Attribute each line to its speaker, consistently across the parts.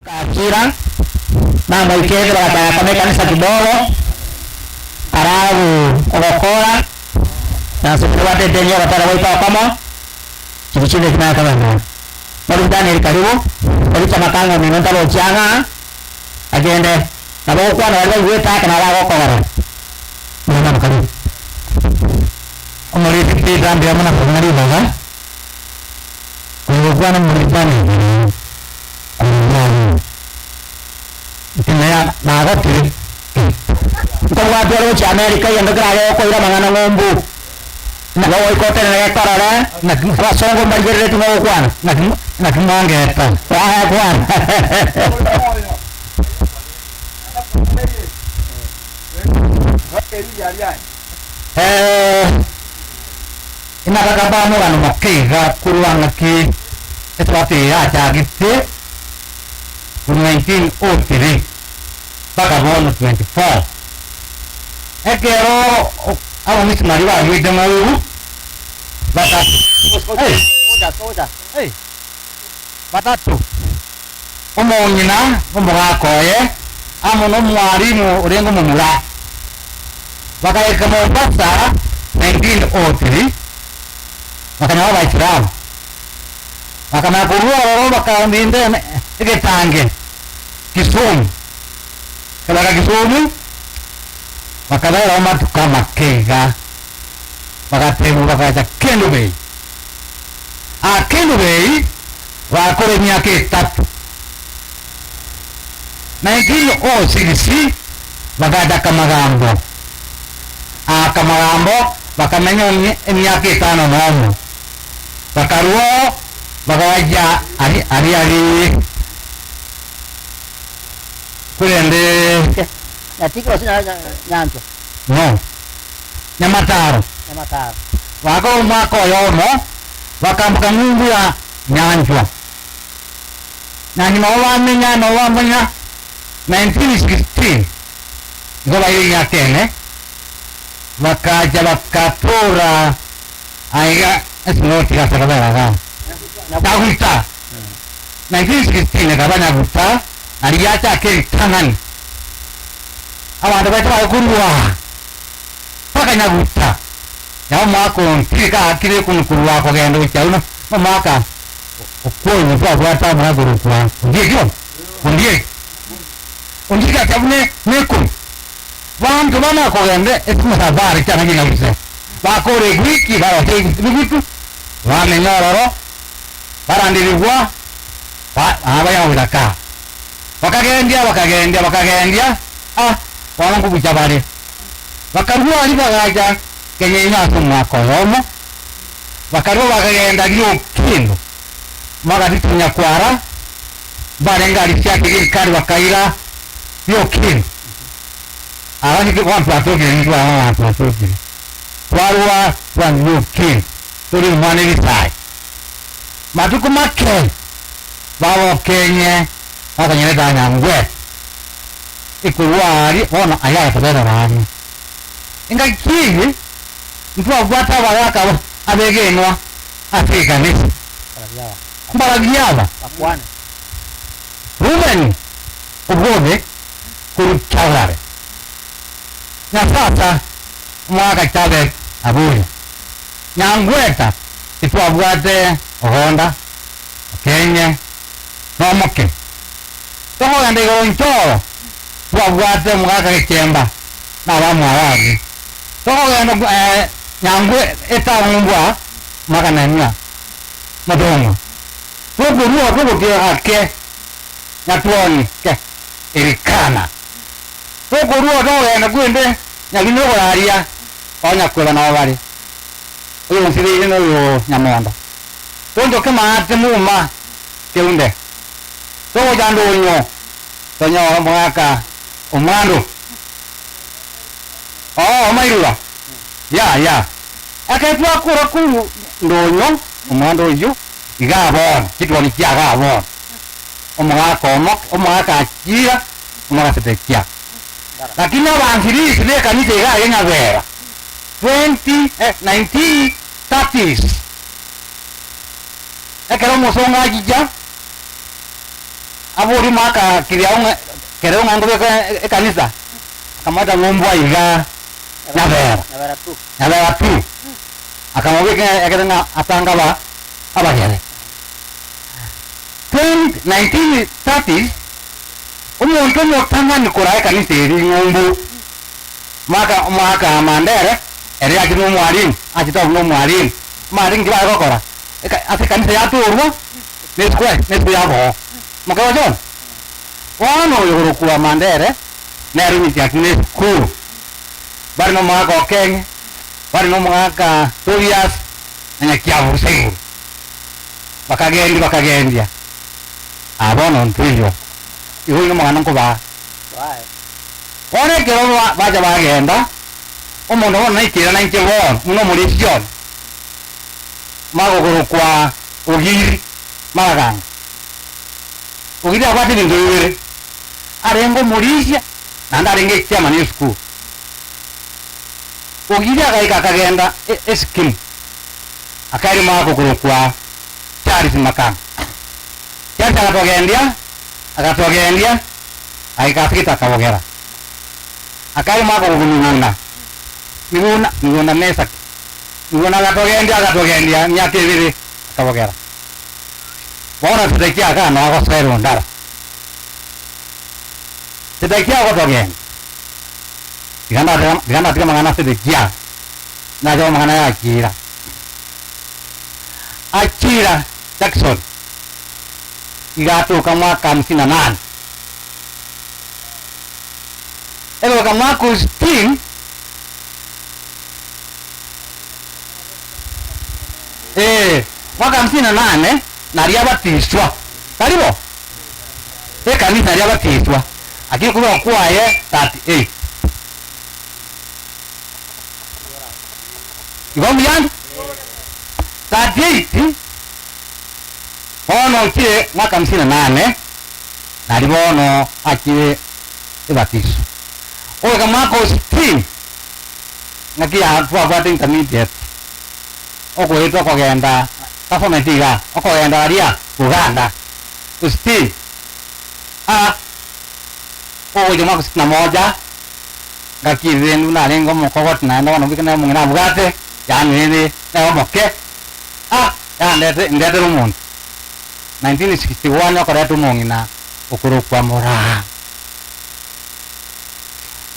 Speaker 1: Akira namoikete bagataka koma ekanisa kidogo, alafu ogokora nase tobwate eteni y'ogotera goika okomo, chiria chinde chimanye koba enene. Mwalimu Daniel karibu, oriche amakanga omino ntarochi ang'a, agende nabo ogokwana baria baigwete ake nabo bagokogorera. Mbuya mono karibu.
Speaker 2: Omorisia Peter mbuya mono kobuna ribaga, oyo gokwana omorisia Daniel korwa Inche nagotire.
Speaker 1: Nkobwate ore gochia America egento kerage gokoira amang'ana ng'umbu. Nabo goika otenene gekorore, abasongo mbarigereretie ng'a ogokwana.
Speaker 2: Naki mwangeta.
Speaker 1: Yaya kwana.
Speaker 2: Inakagamba omogano moke iga korwa ng'aki esabato eye yachagete korwa 1903 mpaka bono 24. Ekero abamissionary baruete ng'oru batato, batato, omong'ina na omogaka oye amo nomwalimu orenge omomura, bagaika Mombasa 1903, bakanyora Abaisilamu. Bakamanya korwa ororo bakarinda egetange Kisumu. Ekero Kisumu, bakaberao amatuko amake iga, bagatebiwa bagacha Kendu Bay. Aa Kendu Bay bakora emiaka etato. 1906 bagacha Kamagambo. Aa Kamagambo bakamenya emiaka etano nomo. Bakarua oo, bagacha aria aria aria korende
Speaker 3: Nyatiki gose Nyanchwa?
Speaker 2: No, Nyamataro.
Speaker 3: Nyamataro.
Speaker 2: Bakora omwaka oyomo, bakamboka ng'umbu ya Nyanchwa. Naende nabo bamenya, nabo bamenya 1916 igo baire emiaka ene, bakacha bakatora Aiga esinoti gase kobera igaa. Nyaguta. 1916 ekaba Nyaguta nario yachaka eritang'ani. Abanto baito bare korwa mpaka Nyaguta. Nabo omwaka oo ntiri kaakire ekonu korwa kogenda gochia agwo na omwaka okwoywo twabwate amo na korokwa Ondieki bono, Ondieki. Ondieki acha buna nekonu. Banto bamanya kogenda echimasabari chiana chi'Nyasae, bakora egwiki barosia ebigutu, bamenya ororo, baranderigwa, baya gocha kaa. Bakagendia, bakagendia, bakagendia, ah, bono nkobucha bare. Bakarua aria bagacha Kenyenya ase omwaka oyomo, bakarua bakagenda Riokindo, bagatitinya Nyakwara, mbarenge aria chiake Gilgali bakaira Riokindo. Aba niki bono twatokire intwe aba abanto twatokire, twarua twanyokia tore omwana ebisae. Matuko make bagokenye bakonyerete anyangwe ekorwa aria bono aria agatobera ang'e. Engaki eye ntwabwate abagaka abegenwa ase ekanisa. Mbarabwo aba, Rubeni, obwobe korwa Calvary, na sasa omwaka Chavez abuya. Nyangweta titwabwate ogonda, okenye, na omoke. Tokogenda igoro nchoro twabwate omogaka Gechemba na abamwabo abwo. Tokogenda Nyangwe etang'umbwa omwaka Nehemia Modong'o. Tokorua togotiga ake Nyatwoni ke Elikana. Tokorua togenda kwende Nyabinyi okoraria abanyakweba nabo bare, oyonsibeire noyo nyamondo. Tonchoke maate muma keunde, togocha ndonyo tonyore omogaka omwando. Oo omairura ya ya. Ekero twakora korwa ndonyo omwando oyio igaa bono, chitwoni chia igaa bono. Omogaka omo, omogaka Akira, omogaka Sedekia. Lakini abanchirisi b'ekanisa iga aria nyabera 20 eh, 1930s, ekero omosongo achicha, Aborie omwaka kiriao ng'a kereo ng'a nkobeka ekanisa, akamweta ng'a ombwa igaa Nyabera.
Speaker 3: Nyabera tu.
Speaker 2: Nyabera pi. Akamobeka ekere ng'a atange aba abagere. 20 1930s, omonto omotang'ani koraa ekanisa eria ing'umbu, omwaka omwaka Mandere, ere yachire na omwalimu, achete abwo na omwalimu, omanyete nki bare gokora? Eka ase ekanisa yatorwa, na esquare, na esukuru yaboo. Mokeroche bono? Bono oyo okorokwa Mandere, nere onyiti akina na esukuru, bare na omogaka o Keng'e, bare na omogaka Tobias, na Nyakiabusa igoro. Bakagendia bakagendia, aa bono ntoiyo, igo oyio nomogano nkobaa. Bono ekero ba bacha bagenda, omonto bono naikera nainche bono, buna omorisia one, magokorokwa Ogiri Maraganga. Ogiri abwate ebinto bibere, arenge omorisia naende arenge echairman y'esukuru. Ogiri agaika akagenda eskimu, akairima agokorokwa Charles Makanga. Charles agatogendia, agatogendia, agaika ase gete akabogera. Akairima akorokwa Miguna, Miguna, Miguna Mesaki. Miguna agatogendia, agatogendia emiaka ebere, akabogera. Bono Sedekia akana agosoera ondara. Sedekia ogotogendia, tiga ndatiga tiga ndatiga amang'ana a Sedekia, nache amang'ana ya Akira. Akira Jackson iga atoka mwaka hamsini na nane, egoika mwaka o sitini, ee, mwaka hamsini na nane naria abatiswa, tari bo? Ekanisa naria abatiswa, lakini korwa kwaye 38. Igo mbuya ande? 38 bono ochire mwaka hamsini na nane, nari bono achire ebatiso. Ogoika mwaka o sitini, ng'aki ya twabwate intermediate, okoetwa kogenda tasometi igaa, okogenda aria Uganda, o sitini, aa ogocha mwaka o sitini na moja, ngaki rende buna arenge omokogoti naende bono bika nere omong'ina abwate, yaani rende nere omoke, ah yandete ndetere omonto. 1961 okoreta omong'ina okorokwa Moraa.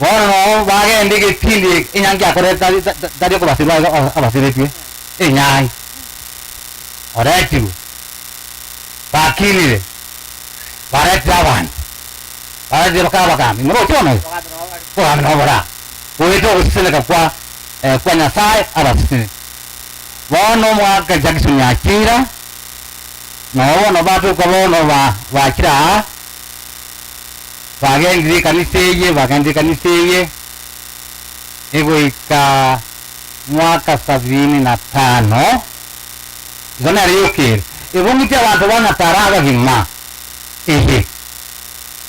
Speaker 2: Bono noo bagenda egetindi enyangi yakorete tari tari okobasirwa iga abasiretie enyangi, oretirwe, bakinire, baretire abanto, baretire bakaba abagambi, moroche bono iga? Obogambi nabo bore aa, goeta ogoseseneka kwa kwa Nyasaye abaseseni. Bono omwaka Jackson Akira, noo bono batoka bono ba bachire aa, bagendire ekanisa eye, bagendire ekanisa eye, egoika mwaka sabini na tano, igo nere yokere, ebong'iti abanto ba Nyatara abagima, ehe,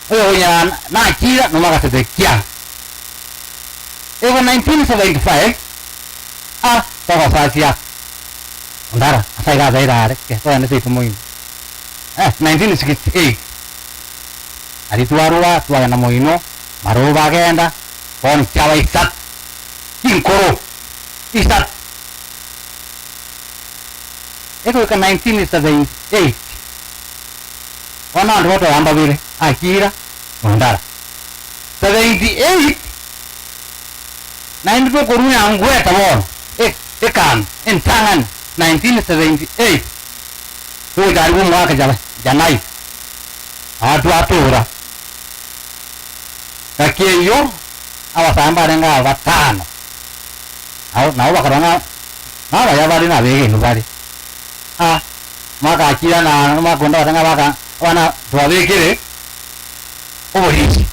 Speaker 2: oyokonyara nachira nomaka Sedekia. Ego 1975, ah, togosasia ondara, ase aiga abeire are, togende seito moino. Eh, 1968. Aria twarua twagenda moino, barobwo bagenda, bono chiaba isato, chinkoro isato. Egoika 1978, bono abanto gotoa mbabere, Akira na Ondara. 78, naende tokorua Nyangweta bono, e- ekambi entang'ani 1978, togocha aria bw'omogaka Jaba- Janai. Aa twatoora. Gaki eyio abasae mbarenge aba batano, nabo nabo bakarora ng'a nabaya bare na abegenwa bare. Aa mwakachira na mwakonda bata ng'a baka abana twabekire oborisi.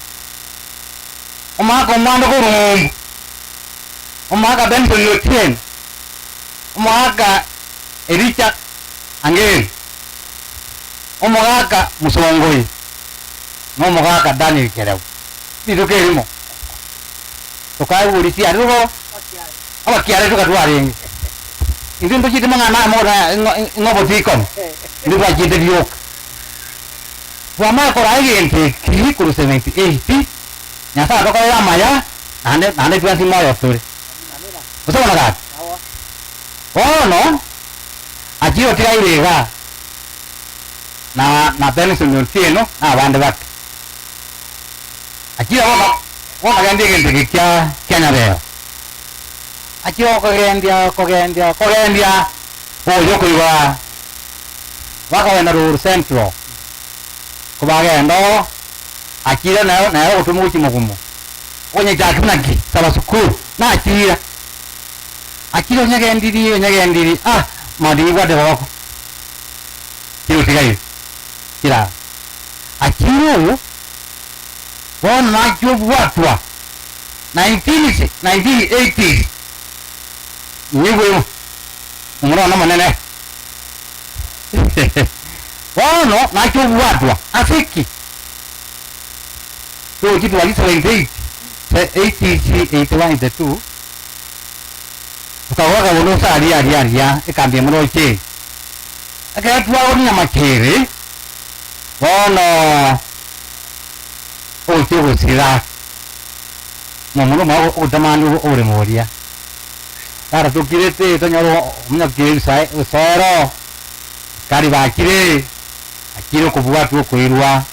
Speaker 2: Omwaka omwando korwa ng'umbu, omwaka Benson Otieno, omwaka Ericha Angeri. Omogaka mosongo oyo nomogaka Daniel Kerebu. Rituko erimo tokaigwa chiare rogoro, abakiare toka twarenge. Intwe ntochiete mang'ana amo ng'a ng'a obotikoni, intwe twachiete rioka. Twamanya koraa egento eki korwa 78, Nyasae atokorere amaya, naende naende twensi moyo tore. Gose bono gaki? Bono, achire otigaire igaa, na na Benson Otieno, na abande bake. Achire bono, bono agendia egento eke kia kia nyabeo. Achire okogendia okogendia okogendia, oyo okoigwa bakogenda Ruru Central, kobagenda oo, achire nere nere ogotoma gochia mogumo, okonyechaki buna ki? Saba sukuru, nachira. Achire onyegendirie onyegendirie ah, mambia nibwate koboko, kera otigaire, kera achire oyo, bono nachia obwatwa 19 1980s, nyigwe omwana one omonene bono nachia obwatwa ase ki? Tochi twari 78, 80 81 82. Tokagoaka bono ase aria aria aria ekambi ya moroche eye. Ekero twagonia amakere, bono ogochia ogosira, momura omwabo ogotamani oboremo boria. Tata tokirete tonyore omonyakiri ebisae ebisoero, asikari bachire, achire okobwatwa okoirwa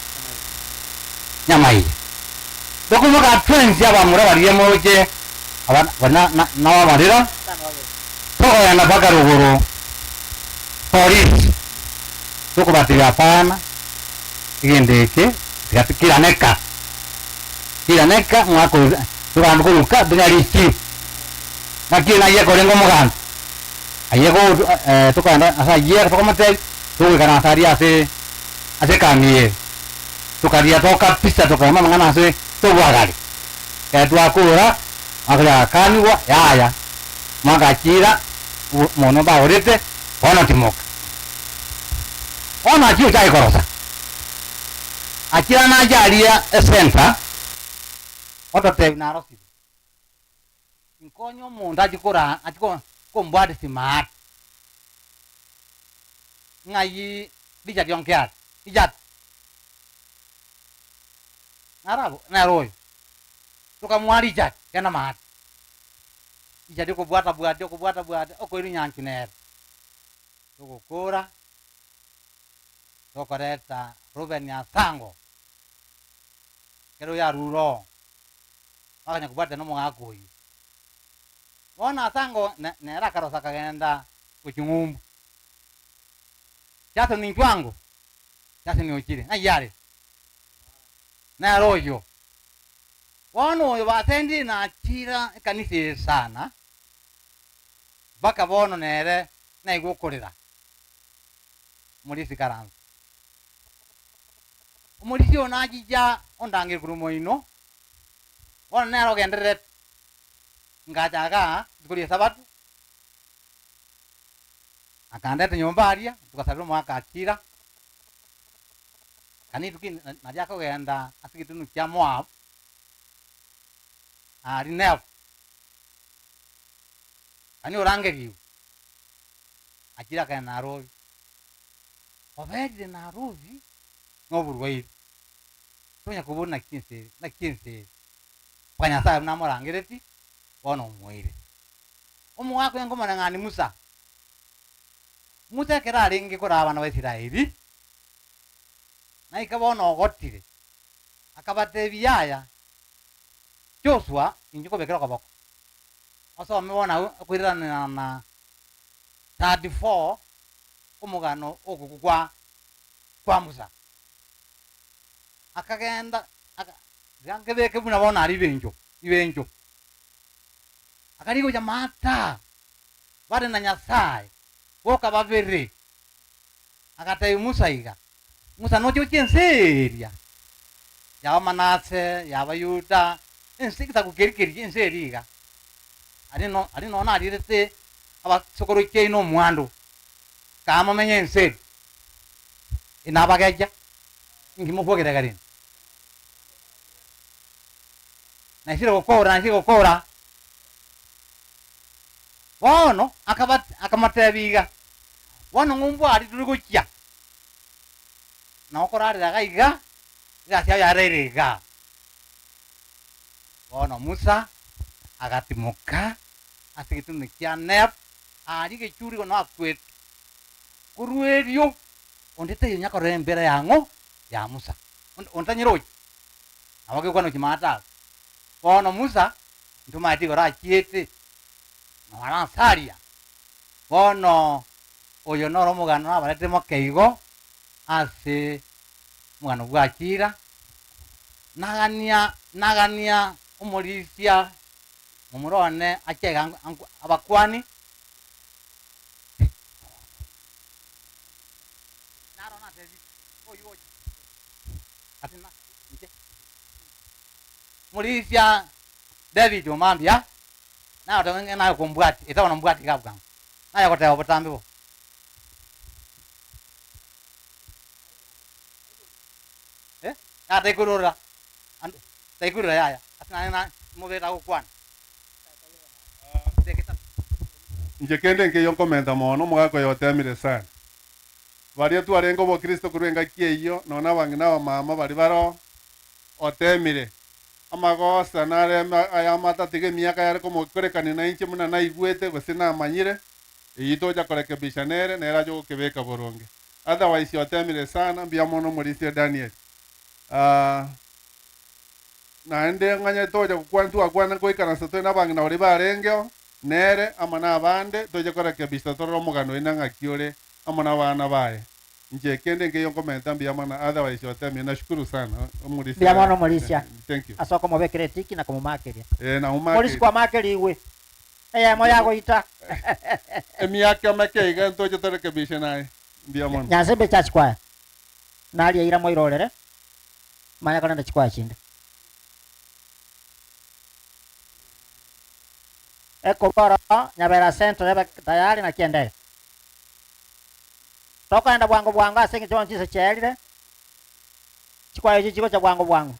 Speaker 2: nyamaiya. Tokoimoka twensi abamura baria moroche aba na na nababarera, tokogenda mpaka rogoro polisi, tokobatebia hapana, egento eke tiga kiraneka, kiraneka mwaka oyo togambe koruka tonya richibu. Naki naye korenge omogambi, aye go tokogenda ase ayio tokomotebia, togoikara ase aria ase ase ekambi eye, tokaria tokabisa tokagamba amang'ana ase tobwagare. Ekero twakora, mwakora agakanigwa, yaya, mwagachira omonto mbagorete, bono timoka. Bono achia ochake korosa, achire nache aria esenta, ototebia narosire, inkonye omonto achie kora achie ko kombwatisia maate, ng'ai Richard Onkea are, Richard. Naro abwo, nere oyo. Tokamoa Richard, genda maate. Richard okobwata bwatia, okobwata bwatia, okoirwa nyanchu nere. Togokora, tokoreta Reuben Asango, ekero oyo arure oo, bakanya kobwatia na omogaka oyio. Bono Asango ne- nere akarosa akagenda gochia ng'umbu. Jason inchwango, Jason ochire, ng'ai are? Nere oyio. Bono oyo basendire nachira ekanisa eye sana, mpaka bono nere naigwe okorera omorisia ikaransa. Omorisia oyo nachicha ondangeria korwa moino, bono nere ogendererete, ngacha igaa rituko ria esabato, akandeta nyomba aria, togasabera omogaka achira. Kani rituko naria akogenda ase egetunu kia Moabu, aria Nebo, kani orangerigwe, achire akagenda Nairobi. Oberire Nairobi noborwaire, tonya kobori naki ense ere, naki ense ere, mpaka Nyasaye buna amorangeretie, bono omoeire. Omogaka oyo nkomanya ng'a ni Musa. Musa ekero arenge koraa abana ba Isiraeli, Naika bono ogotire, akabatebia, Yaya, Joshua, inche nkobekere okoboko. Osome bono agwo okoiranerana na 34 omogano ogokwa kwa kwa Musa. Akagenda aka tiga nkebeke buna bono aria ibencho ibencho. Akarigia gocha maata bare na Nyasaye boka babere. Agatebia Musa iga, Musa noche gochia ense eria y'Abamanase, y'Abayuda, ense egesaku keria keria ense eria iga. Aria no aria noo narierete abasokoro chiaino omwando, kaa momenye ense eria. Inabagecha, inki mokwogerega rende? Naisire gokora, naisire gokora. Bono akaba akamotebia iga, Bono ng'umbu aria tore gochia. Nabo okorarera iga iga, egasi yao yareire igaa. Bono Musa agatimoka ase egetunwa kia Nebu, aaria egechuri igo nakwete. Korwa erio onde taiyo onye korora embera ya ng'o? Ya Musa. Onde onde tanyerochi. Nabo agekwana gochia maate agwo. Bono Musa, ntomaete igoro achiete, nonya ase aria. Bono oyo noro omogano nabarete moke igo ase omogano bw'Akira, nagania nagania omorisia momura one ache iga abakuani. Naro natebirie, Oyio ocha ase na inche. Omorisia David omambia, nagoteba ng'a naye okombwatia, ete bono mbwatie iga bwango. Naye ogoteba botambe bo. Eh, yaya taikorora, ande taikorora yaya, ase naye na mobere agokwana.
Speaker 4: Inche kende nkeiyo nkomenta mono, omogaka oyo otemire sana. Baria twarenge obokristo korwa engaki eyio, nonya abang'ina abamama baria baroo, otemire. Amagosa nare ay'amato tiga emiaka yare komokorekania nainche buna naigwete gose namanyire, eyio tocha korekebisha nere, nere ache gokebeka boronge. Otherwise otemire sana, mbuya mono omorisia Daniel. Aah naende ng'anye tocha gokwana twakwana nkoikaransa tore nabang'ina baria barengeo, nere amo nabande, toche korekebisha torore omogano oino ng'aki ore amo nabana baye. Inche kende nkeiyo nkomenta mbuya mono otherwise otemire nashukuru sana omorisia
Speaker 1: Mbuya mono omorisia
Speaker 4: thank you.
Speaker 1: ase okomobekera etiki na komomakeria.
Speaker 4: Eh
Speaker 1: Morisia
Speaker 4: namomakeire.
Speaker 1: kwamakerigwe eyemo yagoita.
Speaker 4: Emiaka emeke iga ntoche torekebishe naye. Mbuya mono.
Speaker 1: Nyansembe church choir naria ira moirorere manya korenda chikwaya chinde. Ekorwa ororo Nyabera Central ebe tayari naki endege. Tokoenda bwango bwango ase engencho bono chinsa chiaerire, chikwaya echio chigocha bwango bwango.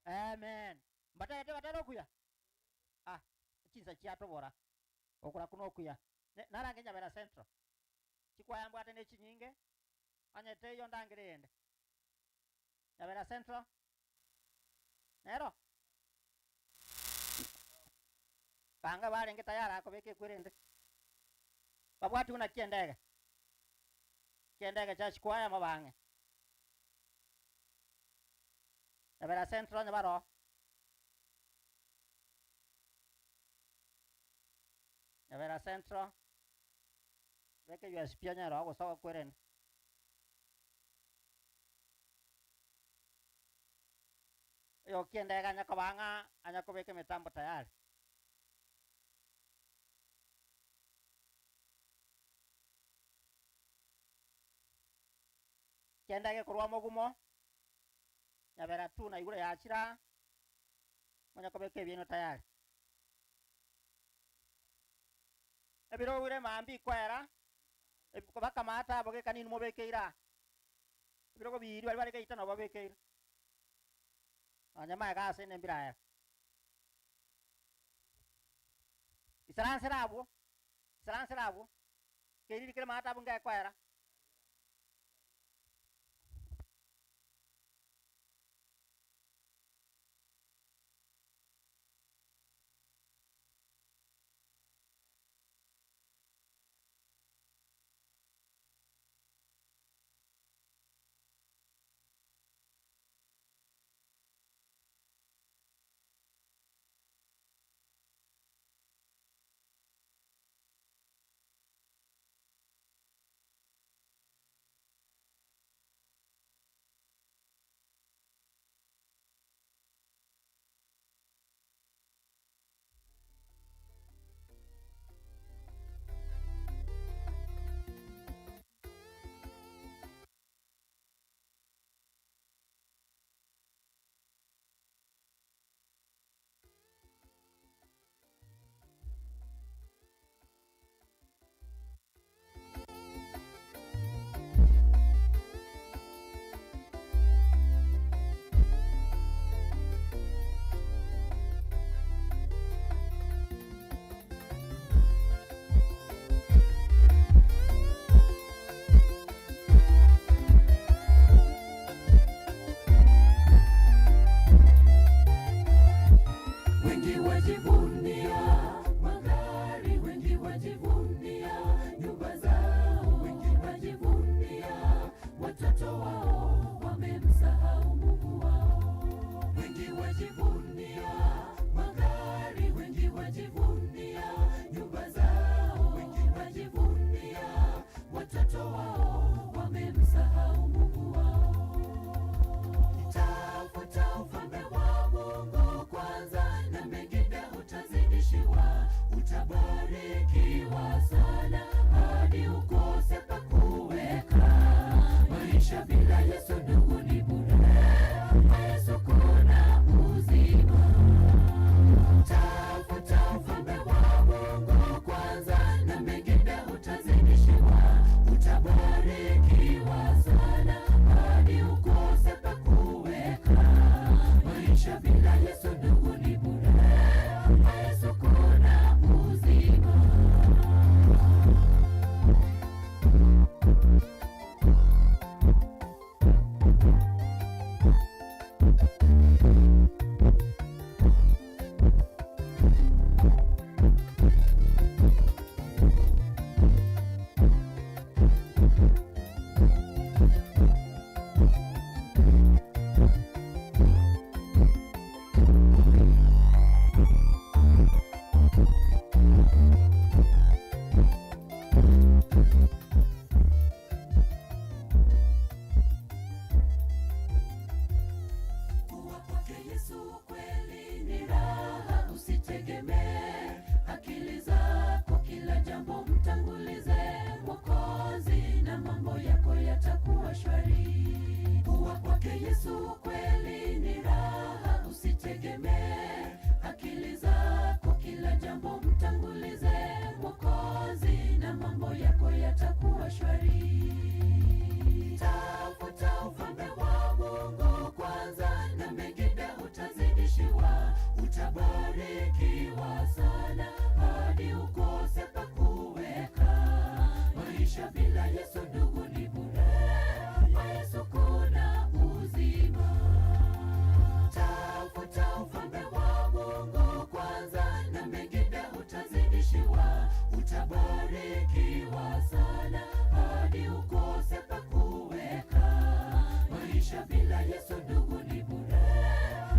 Speaker 1: Amen. Mbatagete batare okuya? Ah, chinsa chiatobora. Okora kuno okuya. Narange Nyabera Central. Chikwaya mbwate ne chinyinge. Onye teiyo ndangere yende. Nyabera Central. Nero. Banga barenge tayari akobeka ekwerende. Babwati buna kiendege. Kiendege cha chikwaya mabange. Nyabera Central nyabaro. Nyabera Central. Beke USB nyaro gosoka kwerende. Yo kiendege anya kobanga anya kobeka mitambo tayari. Kiendege korwa mogumo. Nyabera tu na igure yachira. Monya kobeka ebieno tayari. Ebiro wire mambi kwera. Bakamata boge kanini mobekeira. Ebiro biri bari bareke itano babekeira. Anya maega ase nembiraya. Isaransera abwo. Isaransera abwo. Keriri kere mata abwo kwera.
Speaker 5: wajivunia magari, wengi wajivunia nyumba zao, wengi wajivunia watoto wao, wamemsahau Mungu wao. Wengi wajivunia magari, wengi wajivunia nyumba zao, wengi wajivunia watoto wao, wamemsahau Mungu wao. Tafuta ufalme wa Mungu kwanza, na mengine utazidishiwa. Utabarikiwa sana hadi ukose pa kuweka. Maisha bila Yesu ndugu ni bure, kwa Yesu kuna uzima. Tafuta ufalme wa Mungu kwanza, na mengine utazidishiwa. Utabarikiwa sana hadi ukose pa kuweka. Maisha bila Yesu ndugu ni bure, kwa Yesu kuna uzima. Kuwa kwake Yesu kweli ni raha, usitegemee akili zako, kila jambo mtangulize Mwokozi na mambo yako yatakuwa shwari. Kuwa kwake Yesu kweli ni raha, usitegemee akili zako, kila jambo mtangulize Mwokozi na mambo yako yatakuwa shwari. Tafuta ufalme wa Mungu kwanza, na mengine utazidishiwa. Utabarikiwa sana hadi ukose pa kuweka. Maisha bila Yesu ndugu ni bure, kwa Yesu kuna uzima. Tafuta ufalme wa Mungu kwanza, na mengine utazidishiwa. Utabarikiwa sana hadi ukose pa kuweka. Maisha bila Yesu ndugu ni bure,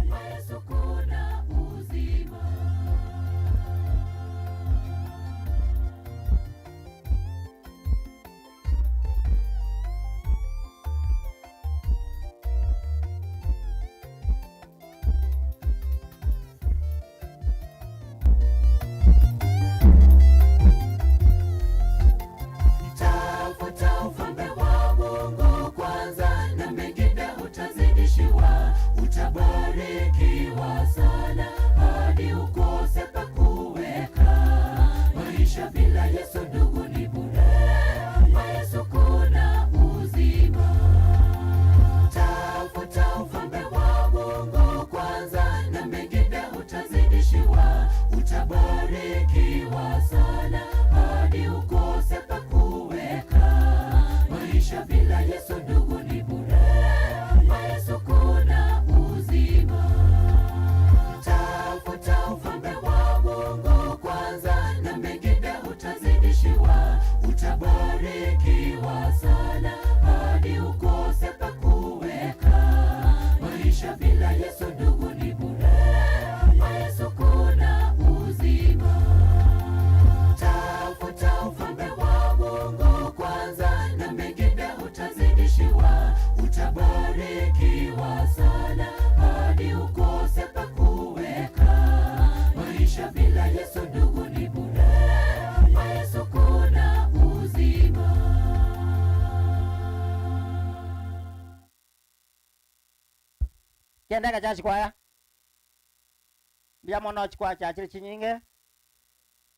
Speaker 5: kwa Yesu kuna uzima. Tafuta ufalme wa Mungu kwanza, na mengine utazidishiwa. Utabarikiwa sana hadi ukose pa kuweka. Maisha bila Yesu ndugu ni bure, kwa Yesu kuna uzima. Tafuta ufalme wa Mungu kwanza, na mengine utazidishiwa. Utabarikiwa sana hadi ukose pa kuweka. Maisha bila Yesu ndugu ni bure, kwa Yesu kuna uzima. Tafuta ufalme wa Mungu kwanza, na mengine utazidishiwa. Utabarikiwa sana hadi ukose pa kuweka. Maisha bila Yesu ndugu ni bure, kwa Yesu kuna uzima. Tafuta ufalme wa Mungu kwanza, na mengine utazidishiwa. Utabarikiwa sana hadi ukose pa kuweka. Maisha bila Yesu ndugu ni bure, kwa Yesu kuna uzima.
Speaker 1: Kiendeka cha chikwaya mbia mono chikwaya chachili chinyinge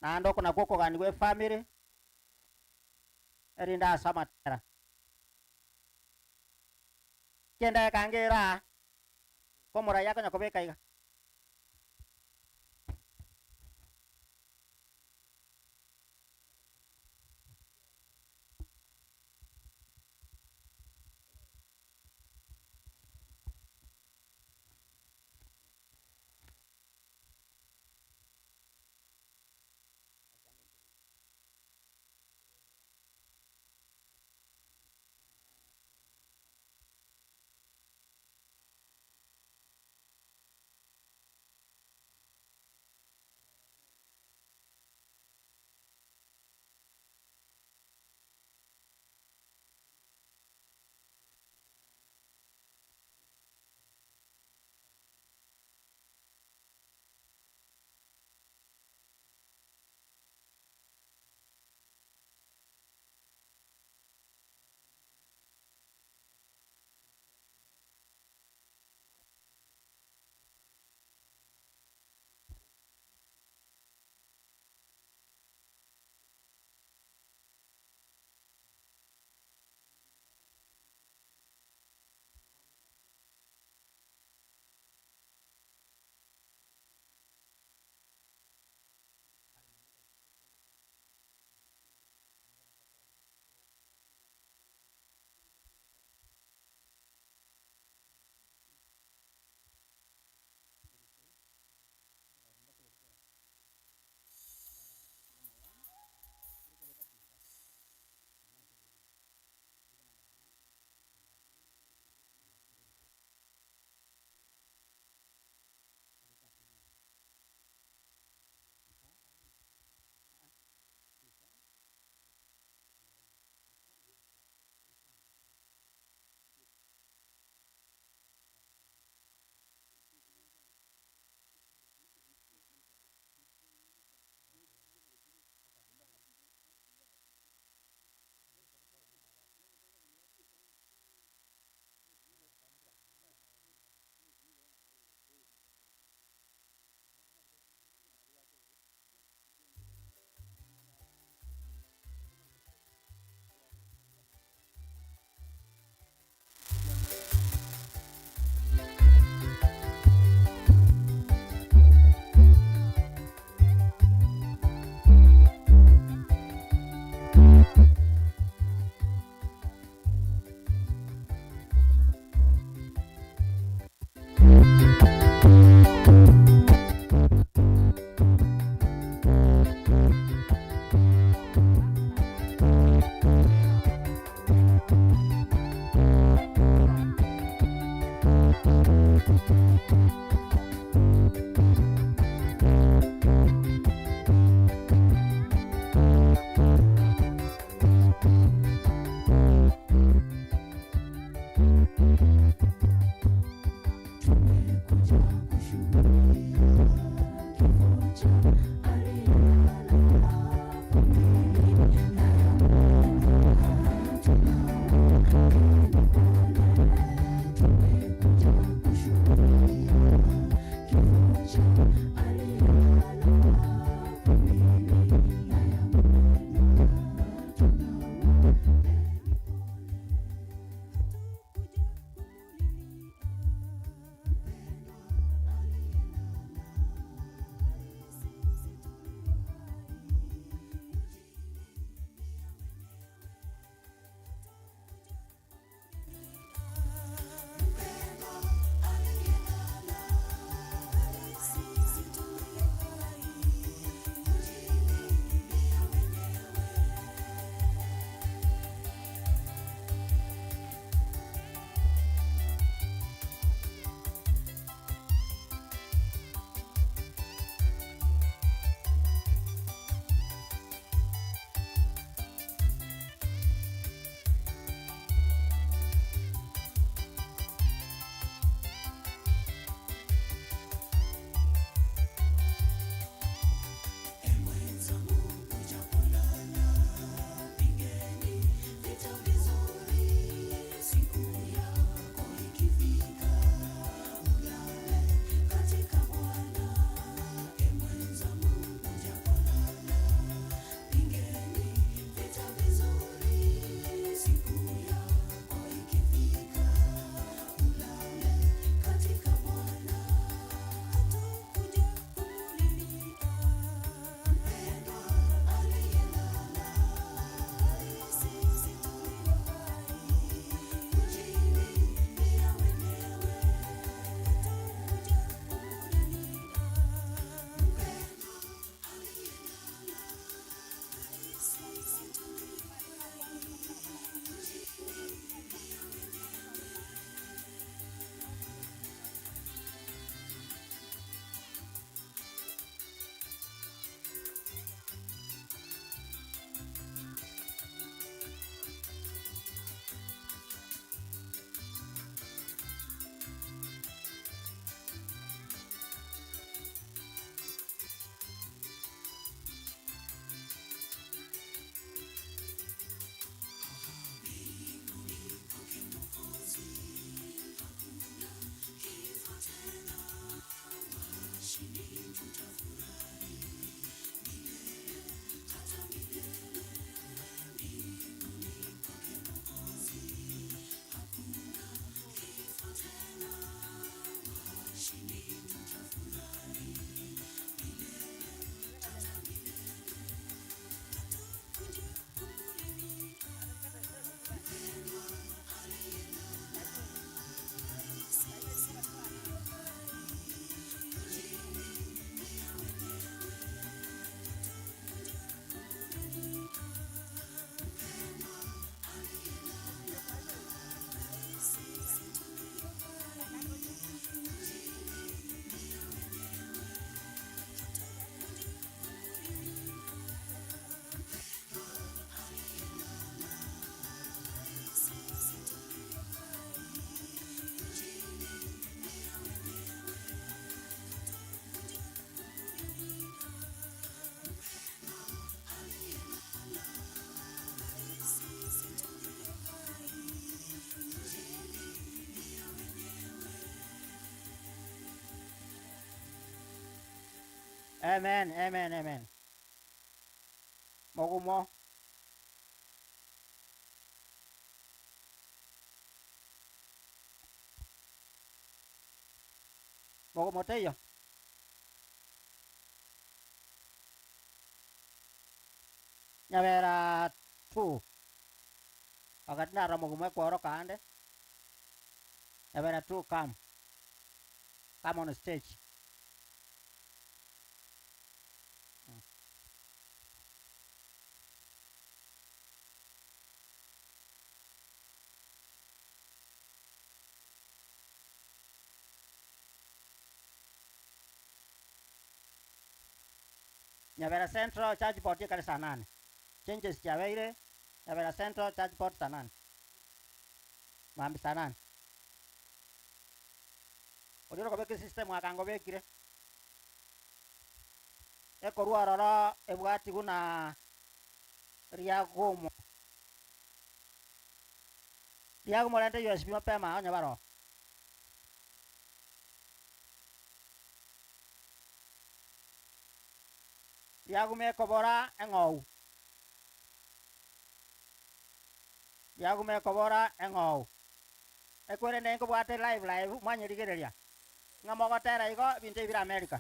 Speaker 1: naende oko nakwo okogani gwa efamily erinde ase amatera kiendeka ngera komorai akonya kobeka iga.
Speaker 3: Amen, amen, amen. Mogumo. Mogumo teiyo. Nyabera two. Wakati narora mogumo ekworoka ande. Nyabera two come. Come on stage. Nyabera Central Church Board ekare saa nane. Changes chiabeire Nyabera Central Church Board saa nane. Mambia saa nane. Oria orokobeka esystem akango obekire. Ekorwa ororo ebwati buna riagumo. Riagumo rente USB mapema onye baroo. Riagumo ekobora eng'ou. Riagumo ekobora eng'ou. Ekwerende nkobwate live live mwanyerigereria ng'a mogotera igo ebinto ebi bire America.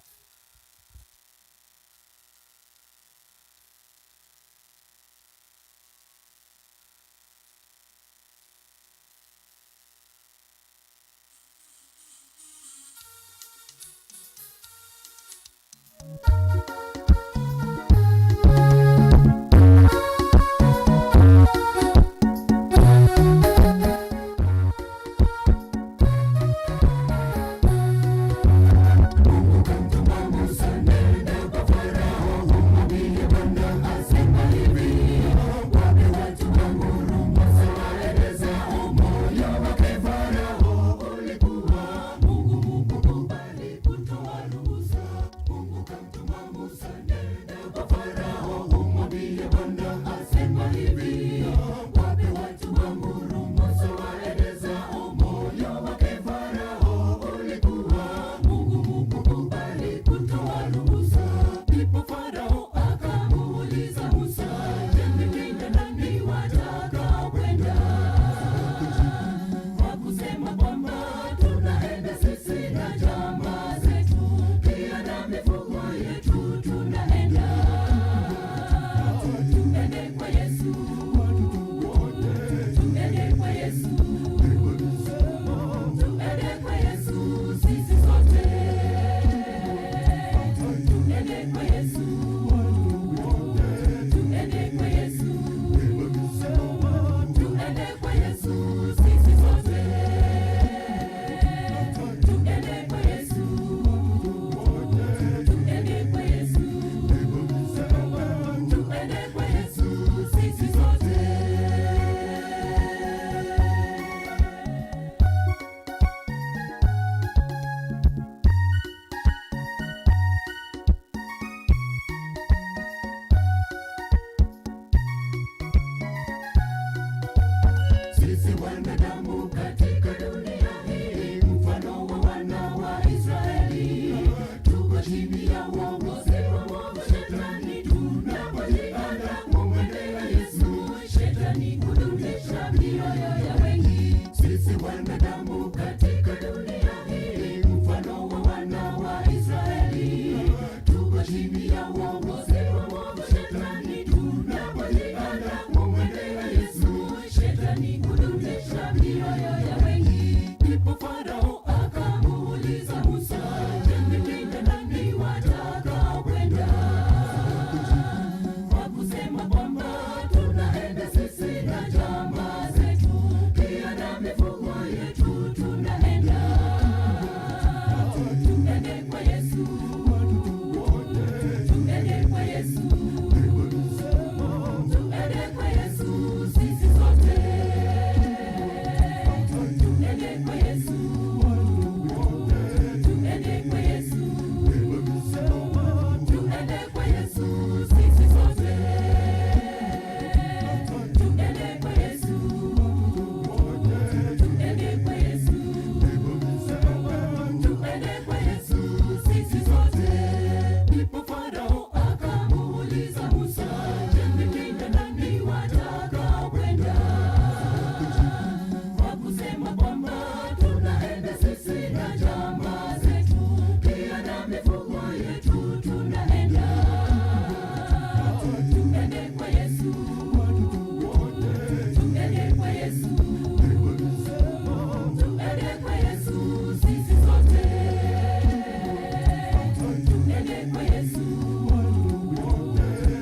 Speaker 5: kwa Yesu,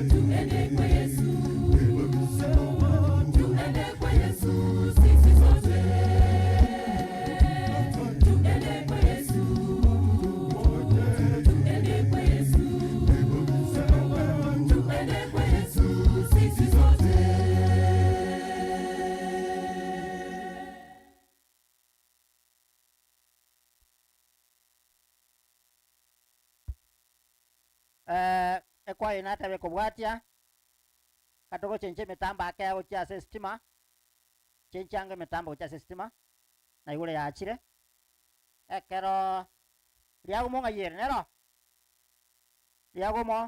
Speaker 5: tuende kwa Yesu, tuende kwa Yesu, sisi sote. Tuende kwa Yesu, tuende kwa Yesu, tuende kwa Yesu, sisi sote.
Speaker 3: Eh, ekwaye natebe kobwatia katogochencha emitambo ake gochia ase estima chenchanga emitambo gochia ase estima na igoro yachire ekero riagomo ng'ai ere nero riagomo.